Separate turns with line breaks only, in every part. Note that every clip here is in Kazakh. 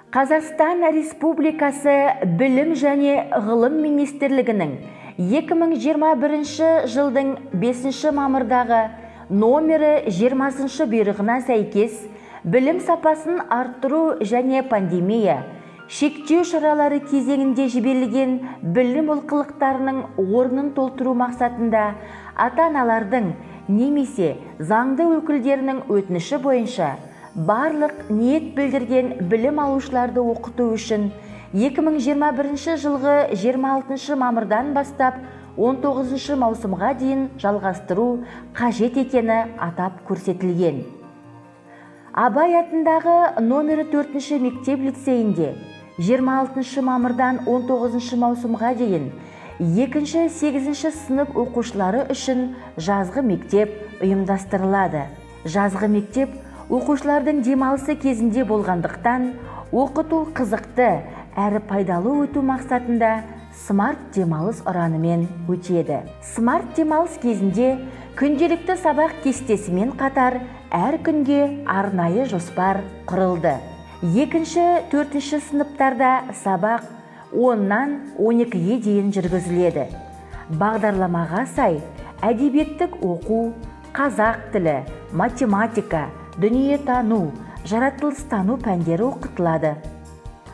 Қазақстан Республикасы Білім және ғылым министрлігінің 2021 жылдың 5 мамырдағы номері 20 бұйрығына сәйкес, білім сапасын арттыру және пандемия шектеу шаралары кезеңінде жіберілген білім олқылықтарының орнын толтыру мақсатында ата-аналардың немесе заңды өкілдерінің өтініші бойынша барлық ниет білдірген білім алушыларды оқыту үшін 2021 жылғы 26 мамырдан бастап 19 маусымға дейін жалғастыру қажет екені атап көрсетілген. Абай атындағы номері 4 мектеп лицейінде 26 мамырдан 19 маусымға дейін 2-8 сынып оқушылары үшін жазғы мектеп ұйымдастырылады. Жазғы мектеп оқушылардың демалысы кезінде болғандықтан, оқыту қызықты әрі пайдалы өту мақсатында смарт демалыс ұранымен өтеді. Смарт демалыс кезінде күнделікті сабақ кестесімен қатар әр күнге арнайы жоспар құрылды. Екінші, төртінші сыныптарда сабақ 10-нан 12-ге дейін жүргізіледі. Бағдарламаға сай әдебиеттік оқу, қазақ тілі, математика, дүниетану, жаратылыстану пәндері оқытылады.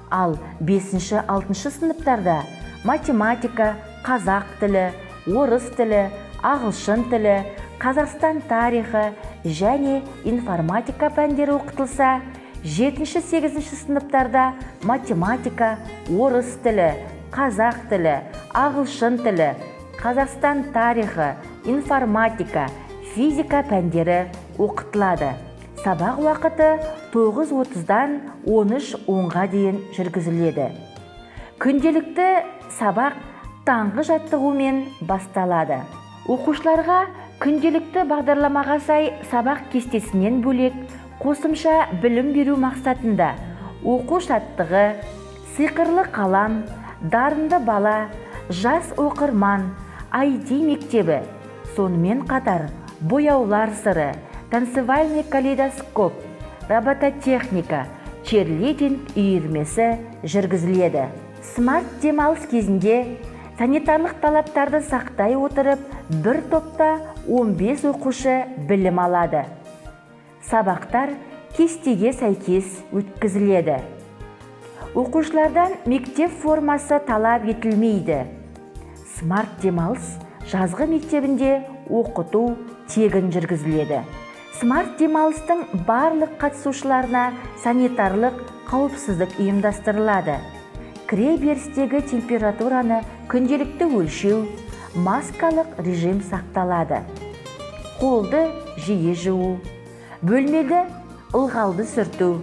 Ал бесінші, алтыншы сыныптарда математика, қазақ тілі, орыс тілі, ағылшын тілі, Қазақстан тарихы және информатика пәндері оқытылса, жетінші, сегізінші сыныптарда математика, орыс тілі, қазақ тілі, ағылшын тілі, Қазақстан тарихы, информатика, физика пәндері оқытылады. Сабақ уақыты 9:30-дан 13:10-ға дейін жүргізіледі. Күнделікті сабақ таңғы жаттығумен басталады. Оқушыларға күнделікті бағдарламаға сай сабақ кестесінен бөлек қосымша білім беру мақсатында оқу шаттығы, сиқырлы қалам, дарынды бала, жас оқырман, IT мектебі, сонымен қатар бояулар сыры, танцевальный калейдоскоп, робототехника, черлидинг үйірмесі жүргізіледі. Смарт демалыс кезінде санитарлық талаптарды сақтай отырып, бір топта 15 оқушы білім алады. Сабақтар кестеге сәйкес өткізіледі. Оқушылардан мектеп формасы талап етілмейді. Смарт демалыс жазғы мектебінде оқыту тегін жүргізіледі. Смарт демалыстың барлық қатысушыларына санитарлық қауіпсіздік ұйымдастырылады. Кіре берістегі температураны күнделікті өлшеу, маскалық режим сақталады. Қолды жиі жуу, бөлмеді ылғалды сүрту,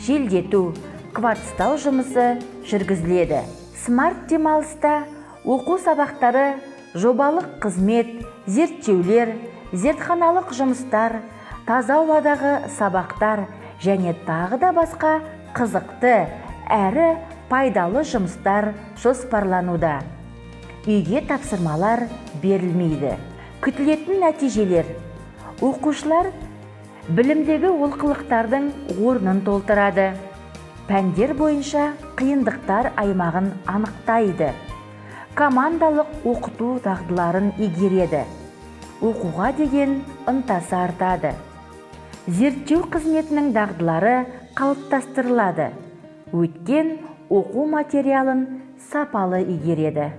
желдету, кварцтау жұмысы жүргізіледі. Смарт демалыста оқу сабақтары, жобалық қызмет, зерттеулер, зертханалық жұмыстар, таза ауадағы сабақтар және тағы да басқа қызықты әрі пайдалы жұмыстар жоспарлануда. Үйге тапсырмалар берілмейді. Күтілетін нәтижелер: оқушылар білімдегі олқылықтардың орнын толтырады, пәндер бойынша қиындықтар аймағын анықтайды, командалық оқыту дағдыларын игереді, оқуға деген ынтасы артады, зерттеу қызметінің дағдылары қалыптастырылады, өткен оқу материалын сапалы игереді.